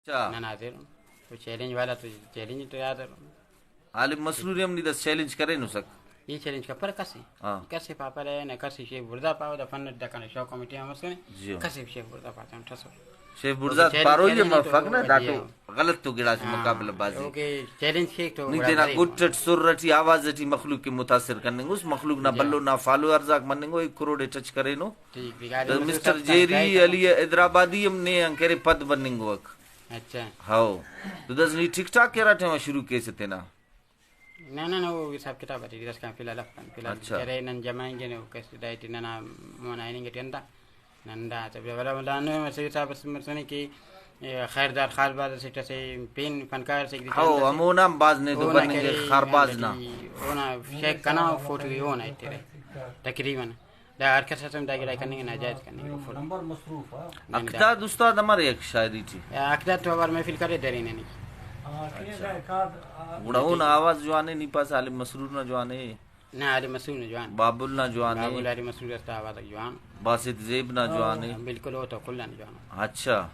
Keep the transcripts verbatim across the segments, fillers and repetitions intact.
اچھا۔ نن حاضر ان۔ تو چیلنج والا تو چیلنج تو حاضر ان۔ عالم مسرور ہم نی داسہ چیلنج کرینسک۔ ای چیلنج کپرہ کس ءِ۔ ہاں۔ کس ءِ پاپرہ نہ، کس ءِ شیف بڑزا پاوہ، دا فن اٹ دا کنا شوق کمیٹی ہم مسنے۔ جی ہاں۔ کس ءِ شیف بڑزا پاتے ہم ٹھسو۔ شیف بڑزا چیلنج پاروئی کرے ہم نی تو مفک نا، جی داٹو ہاں۔ غلط تو گڑاس ہاں۔ مقابلہ بازی۔ اوکے، چیلنج کیک تو نی گڑا تینا کرے۔ گٹ اٹ سر اٹی آواز اٹی مخلوق کہ متاثر کننگ اس، مخلوق نا جی۔ بھلو نا فالوورز آک مننگو، ایک کروڑ ءِ ٹچ کرینو۔ ٹھیک، بھگا دے تو مسٹر جیری علی حیدرآبادی ہم نے انکرے پد بننگوک۔ اچھا۔ ہاؤ۔ تو داسہ نی ٹک ٹاک کہ ہرا ٹائما شروع کیسہ تینا؟ نہ، نہ، نہ، او حساب کتاب اٹی داسکان فی الحال افن۔ فی الحال اچھا۔ ارے نن جمائنگن او کس دائٹی ننا مونا ہننگ اٹی اندا۔ نن دا حساب ولدا نو مسئلہ حساب اس مسنے کہ، اے، خیردار خارباز اسٹ اسے پین فنکار اسے گری ہاؤ، چند اسے۔ ہمونا ہم باز نے دو اونا بننگ کرے، خارباز نا۔ اونا شیک کنا فوٹو ہی اونا ایترہ۔ تقریباً۔ دا ہر کس اتم دا گڑا کننگ ناجائز کننگ فل۔ نمبر مصروف آ۔ نن دا اقداد استاد امر یک شاعری ٹی؟ اقداد تو اوار محفل کرے درینہ نی۔ ہاں، کہ اچھا۔ دا کار، آ، گڑا اونا آواز جوان ءِ، نی پاس عالم مسرور نا جوان ءِ؟ نہ، عالم مسرور نا جوان۔ بابل نا جوان ءِ؟ بابل عالم مسرور استا آواز جوان۔ باسط زیب نا جوان ءِ؟ بالکل، او تو کل آن جوان۔ اچھا۔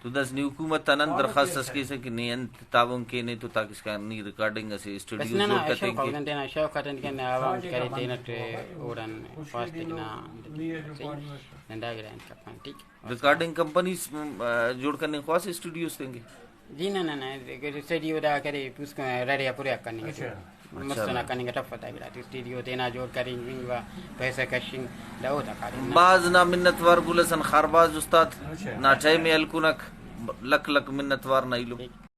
تو داسہ نی حکومت آن انت درخواست اس کیسہ کہ نی انت تعاون کینے تو تاکہ اسکان نی ریکارڈنگ اسہ بس اسٹوڈیو نہ، نہ، جوڑ کتنگ شوق کہ۔ آ، نن تینا شوق آ تنکن عوام ٹی کرے تینٹ اوڑان خواست کہ نا، نن دا گڑا انت کپان، ٹھیک۔ ریکارڈنگ کمپنیز، م، آ، جوڑ کننگ خواست اسٹوڈیوز تنکہ؟ جی نہ، نہ، نہ، اسٹوڈیو دا کرے پوسکن رڑے آ پورے آ کننگ ٹی۔ اچھا۔ مست ئنا کننگ اٹ اف تا گڑا ٹی اسٹوڈیو تینا جوڑ کرینگ و پیسہ کشنگ دا او تا کاریم نا۔ بھاز نا منت وار گل حسن خارباز استاد اچھا۔ نا ٹائم ءِ ہلکنک، لکھ لکھ منت وار نا ایلم۔